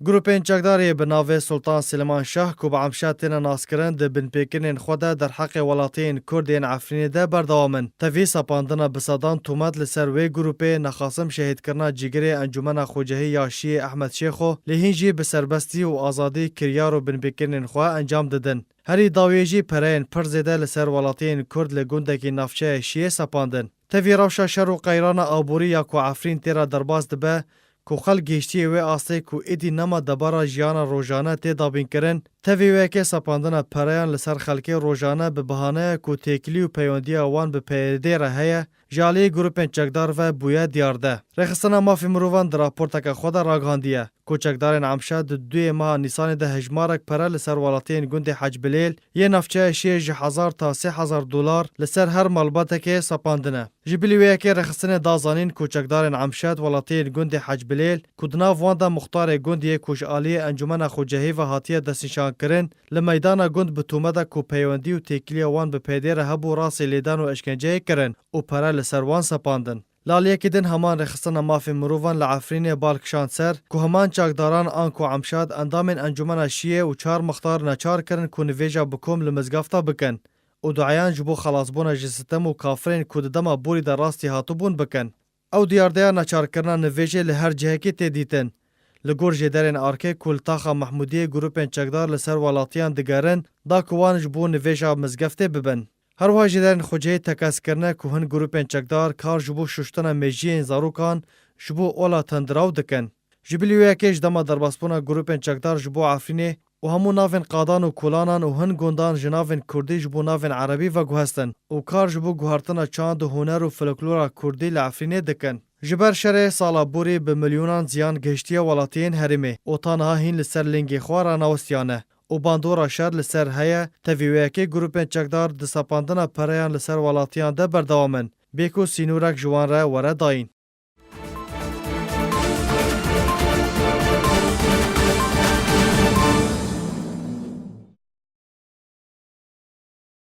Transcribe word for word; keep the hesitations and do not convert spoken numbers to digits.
Grûpên çekdar yê bi navê Sultan Silêman Şah ku bi Emşad têne naskirin, di binpêkirinên xwe de derheqê welatiyên Kurd yên Efrînê de berdewam in. Tevî sepandina bi sedan tomet li ser wê grûpê, nexasim şehîdkirina cîgirê Encûmena Xwecehî ya Şiyê Ehmed Şêxo, lê hîn jî bi serbestî û azadî kiryar û binpêkirinên xwe encam didin. Herî dawiyê jî pereyên pir zêde li ser welatiyên Kurd li gundekî navçeya Şiyê sepandin. Tevî rewşa şer û qeyrana aborî ya ku Efrîn tê re derbas dibe, ku xelk gihiştiye wê astê ku êdî nema debara jiyana rojane tê dabînkirin, tevî wê yekê sepandina pereyan li ser xelkê rojane bi bahaneya ku têkilî û peywendiya wan bi P Y D'ê re heye, ji aliyê grûpên çekdar ve bûye diyar de. Rêxistina Mafê Mirovan di raporteke xwe de ragihandiye ku çekdarên Emşad di duyê meha Nîsanê de hejmarek pere li ser welatiyên gundê Hecbilêl yê navçeya Şiyê ji hezar ta sê hezar dolar li ser her malbatekê sepandine. Ji bilî wê yekê rêxistinê da zanîn ku çekdarên Emşad welatiyên gundê Hecbilêl ku di nav wan de muxtarê gund yê ku ji aliyê Encûmena Xwecehî ve hatiye destnîşankirin, li meydana gund bi tûmeta ku peywendî û têkiliya wan bi P Y D'ê re hebû rastî lêdan û eşkenceyê kirin û pere li ser wan sepandin. Li aliyekî din heman Rêxistina Mafê Mirovan li Efrînê bal kişand ser ku heman çakdaran anku Emşad endamên Encûmena Şiyê û çar mixtar neçar kirin ku nivêja bi kom li mizgefta bikin û duayan ji bo xelasbûna ji sitem û kafirên ku di dema borî de rastî hatibûn bikin. Ew diyardeya neçarkirina nivêjê li her cihekî tê dîtin. Li gor jêderên arkê ku li taxa Mehmûdiyê grûpên çekdar li ser welatiyan digerin, da ku wan ji bo nivêja mizgeftê bibin. Her wiha jêderên xwecihî tekez kirine ku hin grûpên çekdar kar ji bo şuştina mejiyên zarokan ji bo ola tundiraw dikin. Ji bilî wê yekê ji dema derbasbûna grûpên çekdar ji bo Efrînê û hemû navên qadan û kolanan û hin gundan ji navên kurdî ji bo navên erebî veguhestin û kar ji bo guhertina çand û huner û folklora kurdî li Efrînê dikin. Ji ber şerê sala borî bi milyonan ziyan gihiştiye welatiyên herêmê û ta niha hîn li ser lingê xwe ranewistiyane û bandora şer li ser heye, tevî wê yekê grûpên çekdar di sepandina pereyan li ser welatiyan de berdewam in, bê ku sînorek ji wan re were dayîn.